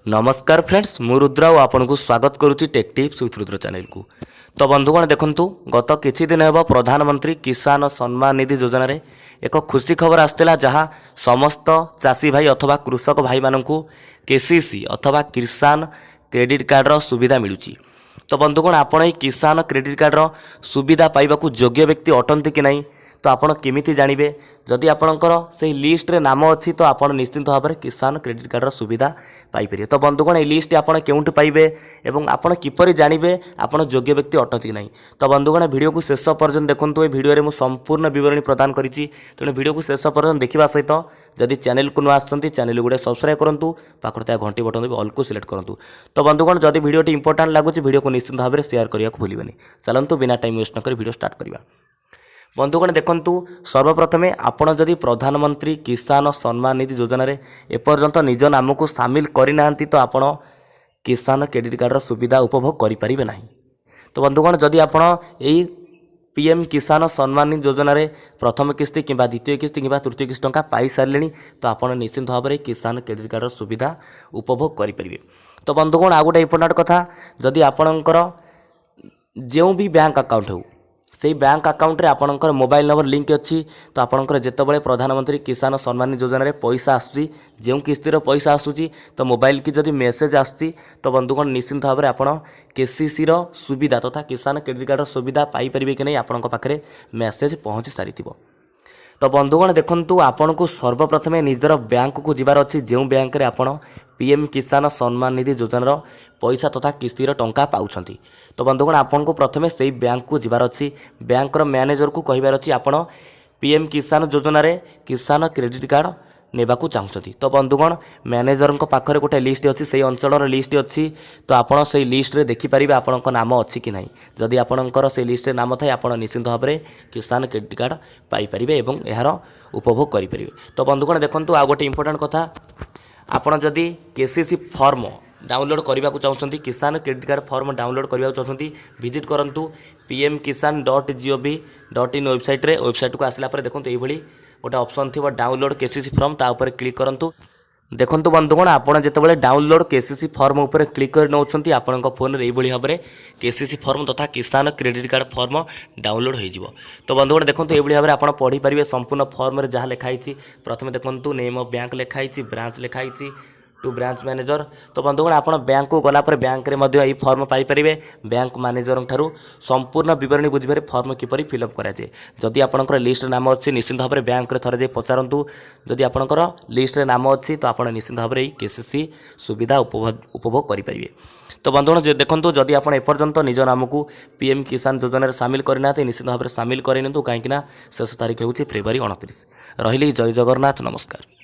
ନମସ୍କାର ଫ୍ରେଣ୍ଡସ୍, ମୁଁ ରୁଦ୍ର ଆଉ ଆପଣଙ୍କୁ ସ୍ୱାଗତ କରୁଛି ଟେକ୍ ଟିପ୍ସ ୱିଥ୍ ରୁଦ୍ର ଚ୍ୟାନେଲକୁ। ତ ବନ୍ଧୁଗଣ, ଦେଖନ୍ତୁ, ଗତ କିଛି ଦିନ ହେବ ପ୍ରଧାନମନ୍ତ୍ରୀ କିଷାନ ସମ୍ମାନ ନିଧି ଯୋଜନାରେ ଏକ ଖୁସି ଖବର ଆସିଥିଲା, ଯାହା ସମସ୍ତ ଚାଷୀ ଭାଇ ଅଥବା କୃଷକ ଭାଇମାନଙ୍କୁ କେସିସି ଅଥବା କିଷାନ କ୍ରେଡ଼ିଟ୍ କାର୍ଡ଼ର ସୁବିଧା ମିଳୁଛି। ତ ବନ୍ଧୁଗଣ, ଆପଣ ଏହି କିଷାନ କ୍ରେଡ଼ିଟ୍ କାର୍ଡ଼ର ସୁବିଧା ପାଇବାକୁ ଯୋଗ୍ୟ ବ୍ୟକ୍ତି ଅଟନ୍ତି କି ନାହିଁ, ତ ଆପଣ କେମିତି ଜାଣିବେ? ଯଦି ଆପଣଙ୍କର ସେଇ ଲିଷ୍ଟରେ ନାମ ଅଛି, ତ ଆପଣ ନିଶ୍ଚିନ୍ତ ଭାବରେ କିଷାନ କ୍ରେଡ଼ିଟ୍ କାର୍ଡ଼ର ସୁବିଧା ପାଇପାରିବେ। ତ ବନ୍ଧୁଗଣ, ଏହି ଲିଷ୍ଟଟି ଆପଣ କେଉଁଠୁ ପାଇବେ ଏବଂ ଆପଣ କିପରି ଜାଣିବେ ଆପଣ ଯୋଗ୍ୟ ବ୍ୟକ୍ତି ଅଟନ୍ତି କି ନାହିଁ? ତ ବନ୍ଧୁଗଣ, ଭିଡ଼ିଓକୁ ଶେଷ ପର୍ଯ୍ୟନ୍ତ ଦେଖନ୍ତୁ। ଏ ଭିଡ଼ିଓରେ ମୁଁ ସମ୍ପୂର୍ଣ୍ଣ ବିବରଣୀ ପ୍ରଦାନ କରିଛି। ତେଣୁ ଭିଡ଼ିଓକୁ ଶେଷ ପର୍ଯ୍ୟନ୍ତ ଦେଖିବା ସହିତ ଯଦି ଚ୍ୟାନେଲକୁ ନୂଆ ଆସୁଛନ୍ତି, ଚ୍ୟାନେଲ ଗୁଡ଼େ ସବସ୍କ୍ରାଇବ୍ କରନ୍ତୁ, ପାଖରେ ଥିବା ଘଣ୍ଟି ବଟନ୍ ବି ଅଲ୍କୁ ସିଲେକ୍ଟ କରନ୍ତୁ। ତ ବନ୍ଧୁଗଣ, ଯଦି ଭିଡ଼ିଓଟି ଇମ୍ପୋର୍ଟାଣ୍ଟ ଲାଗୁଛି, ଭିଡ଼ିଓକୁ ନିଶ୍ଚିନ୍ତ ଭାବରେ ସେୟାର କରିବାକୁ ଭୁଲିବେନି। ଚାଲନ୍ତୁ, ବିନା ଟାଇମ୍ ୱେଷ୍ଟ ନ କରି ଭିଡ଼ିଓ ଷ୍ଟାର୍ଟ କରିବା। ବନ୍ଧୁଗଣ, ଦେଖନ୍ତୁ, ସର୍ବପ୍ରଥମେ ଆପଣ ଯଦି ପ୍ରଧାନମନ୍ତ୍ରୀ କିଷାନ ସମ୍ମାନ ନିଧି ଯୋଜନାରେ ଏପର୍ଯ୍ୟନ୍ତ ନିଜ ନାମକୁ ସାମିଲ କରିନାହାନ୍ତି, ତ ଆପଣ କିଷାନ କ୍ରେଡ଼ିଟ୍ କାର୍ଡ଼ର ସୁବିଧା ଉପଭୋଗ କରିପାରିବେ ନାହିଁ। ତ ବନ୍ଧୁଗଣ, ଯଦି ଆପଣ ଏଇ ପିଏମ୍ କିଷାନ ସମ୍ମାନ ନିଧି ଯୋଜନାରେ ପ୍ରଥମ କିସ୍ତି କିମ୍ବା ଦ୍ୱିତୀୟ କିସ୍ତି କିମ୍ବା ତୃତୀୟ କିସ୍ତି ଟଙ୍କା ପାଇସାରିଲେଣି, ତ ଆପଣ ନିଶ୍ଚିନ୍ତ ଭାବରେ କିଷାନ କ୍ରେଡ଼ିଟ୍ କାର୍ଡ଼ର ସୁବିଧା ଉପଭୋଗ କରିପାରିବେ। ତ ବନ୍ଧୁଗଣ, ଆଉ ଗୋଟେ ଇମ୍ପୋର୍ଟାଣ୍ଟ କଥା, ଯଦି ଆପଣଙ୍କର ଯେଉଁ ବି ବ୍ୟାଙ୍କ ଆକାଉଣ୍ଟ ହେଉ, ସେଇ ବ୍ୟାଙ୍କ ଆକାଉଣ୍ଟରେ ଆପଣଙ୍କର ମୋବାଇଲ ନମ୍ବର ଲିଙ୍କ ଅଛି, ତ ଆପଣଙ୍କର ଯେତେବେଳେ ପ୍ରଧାନମନ୍ତ୍ରୀ କିଷାନ ସମ୍ମାନ ନିଧି ଯୋଜନାରେ ପଇସା ଆସୁଛି, ଯେଉଁ କିସ୍ତିର ପଇସା ଆସୁଛି, ତ ମୋବାଇଲକି ଯଦି ମେସେଜ୍ ଆସୁଛି, ତ ବନ୍ଧୁଗଣ, ନିଶ୍ଚିନ୍ତ ଭାବରେ ଆପଣ କେସିସିର ସୁବିଧା ତଥା କିଷାନ କ୍ରେଡ଼ିଟ୍ କାର୍ଡ଼ର ସୁବିଧା ପାଇପାରିବେ କି ନାହିଁ, ଆପଣଙ୍କ ପାଖରେ ମେସେଜ୍ ପହଞ୍ଚି ସାରିଥିବ। ତ ବନ୍ଧୁଗଣ, ଦେଖନ୍ତୁ, ଆପଣଙ୍କୁ ସର୍ବପ୍ରଥମେ ନିଜର ବ୍ୟାଙ୍କକୁ ଯିବାର ଅଛି, ଯେଉଁ ବ୍ୟାଙ୍କରେ ଆପଣ ପିଏମ୍ କିଷାନ ସମ୍ମାନ ନିଧି ଯୋଜନାର ପଇସା ତଥା କିସ୍ତିର ଟଙ୍କା ପାଉଛନ୍ତି। ତ ବନ୍ଧୁଗଣ, ଆପଣଙ୍କୁ ପ୍ରଥମେ ସେଇ ବ୍ୟାଙ୍କକୁ ଯିବାର ଅଛି। ବ୍ୟାଙ୍କର ମ୍ୟାନେଜରକୁ କହିବାର ଅଛି, ଆପଣ ପିଏମ୍ କିଷାନ ଯୋଜନାରେ କିଷାନ କ୍ରେଡ଼ିଟ୍ କାର୍ଡ଼ ନେବାକୁ ଚାହୁଁଛନ୍ତି। ତ ବନ୍ଧୁଗଣ, ମ୍ୟାନେଜରଙ୍କ ପାଖରେ ଗୋଟେ ଲିଷ୍ଟ ଅଛି, ସେଇ ଅଞ୍ଚଳର ଲିଷ୍ଟ ଅଛି। ତ ଆପଣ ସେଇ ଲିଷ୍ଟରେ ଦେଖିପାରିବେ ଆପଣଙ୍କ ନାମ ଅଛି କି ନାହିଁ। ଯଦି ଆପଣଙ୍କର ସେଇ ଲିଷ୍ଟରେ ନାମ ଥାଏ, ଆପଣ ନିଶ୍ଚିନ୍ତ ଭାବରେ କିଷାନ କ୍ରେଡ଼ିଟ୍ କାର୍ଡ଼ ପାଇପାରିବେ ଏବଂ ଏହାର ଉପଭୋଗ କରିପାରିବେ। ତ ବନ୍ଧୁଗଣ, ଦେଖନ୍ତୁ, ଆଉ ଗୋଟେ ଇମ୍ପୋର୍ଟାଣ୍ଟ କଥା, ଆପଣ ଯଦି କେସିସି ଫର୍ମ ଡାଉନଲୋଡ଼୍ କରିବାକୁ ଚାହୁଁଛନ୍ତି, କିଷାନ କ୍ରେଡ଼ିଟ୍ କାର୍ଡ଼ ଫର୍ମ ଡାଉନଲୋଡ଼୍ କରିବାକୁ ଚାହୁଁଛନ୍ତି, ଭିଜିଟ୍ କରନ୍ତୁ pmkisan.gov.in ୱେବସାଇଟ୍ରେ। ୱେବସାଇଟ୍କୁ ଆସିଲା ପରେ ଦେଖନ୍ତୁ, ଏଇଭଳି ଗୋଟେ ଅପସନ୍ ଥିବ ଡାଉନଲୋଡ଼୍ କେସିସି ଫର୍ମ, ତା ଉପରେ କ୍ଲିକ୍ କରନ୍ତୁ। ଦେଖନ୍ତୁ ବନ୍ଧୁଗଣ, ଆପଣ ଯେତେବେଳେ ଡାଉନଲୋଡ଼୍ କେସିସି ଫର୍ମ ଉପରେ କ୍ଲିକ୍ କରି ନେଉଛନ୍ତି, ଆପଣଙ୍କ ଫୋନ୍ରେ ଏଇଭଳି ଭାବରେ କେସିସି ଫର୍ମ ତଥା କିଷାନ କ୍ରେଡ଼ିଟ୍ କାର୍ଡ଼ ଫର୍ମ ଡାଉନଲୋଡ଼୍ ହୋଇଯିବ। ତ ବନ୍ଧୁଗଣ, ଦେଖନ୍ତୁ, ଏଇଭଳି ଭାବରେ ଆପଣ ପଢ଼ିପାରିବେ ସମ୍ପୂର୍ଣ୍ଣ ଫର୍ମରେ ଯାହା ଲେଖା ହେଇଛି। ପ୍ରଥମେ ଦେଖନ୍ତୁ, ନେମ୍ ଅଫ୍ ବ୍ୟାଙ୍କ ଲେଖା ହେଇଛି, ବ୍ରାଞ୍ଚ ଲେଖା ହେଇଛି, ଟୁ ବ୍ରାଞ୍ଚ ମ୍ୟାନେଜର। ତ ବନ୍ଧୁଗଣ, ଆପଣ ବ୍ୟାଙ୍କକୁ ଗଲା ପରେ ବ୍ୟାଙ୍କରେ ମଧ୍ୟ ଏହି ଫର୍ମ ପାଇପାରିବେ। ବ୍ୟାଙ୍କ ମ୍ୟାନେଜରଙ୍କ ଠାରୁ ସମ୍ପୂର୍ଣ୍ଣ ବିବରଣୀ ବୁଝିପାରିବେ ଫର୍ମ କିପରି ଫିଲ୍ଅପ୍ କରାଯାଏ। ଯଦି ଆପଣଙ୍କର ଲିଷ୍ଟରେ ନାମ ଅଛି, ନିଶ୍ଚିନ୍ତ ଭାବରେ ବ୍ୟାଙ୍କରେ ଥରେ ଯାଇ ପଚାରନ୍ତୁ। ଯଦି ଆପଣଙ୍କର ଲିଷ୍ଟରେ ନାମ ଅଛି, ତ ଆପଣ ନିଶ୍ଚିନ୍ତ ଭାବରେ ଏହି କେସିସି ସୁବିଧା ଉପଭୋଗ କରିପାରିବେ। ତ ବନ୍ଧୁଗଣ, ଯେ ଦେଖନ୍ତୁ, ଯଦି ଆପଣ ଏପର୍ଯ୍ୟନ୍ତ ନିଜ ନାମକୁ ପିଏମ୍ କିଷାନ ଯୋଜନାରେ ସାମିଲ କରିନାହାନ୍ତି, ନିଶ୍ଚିନ୍ତ ଭାବରେ ସାମିଲ କରିନିଅନ୍ତୁ, କାହିଁକିନା ଶେଷ ତାରିଖ ହେଉଛି ଫେବୃଆରୀ 29। ରହିଲି, ଜୟ ଜଗନ୍ନାଥ, ନମସ୍କାର।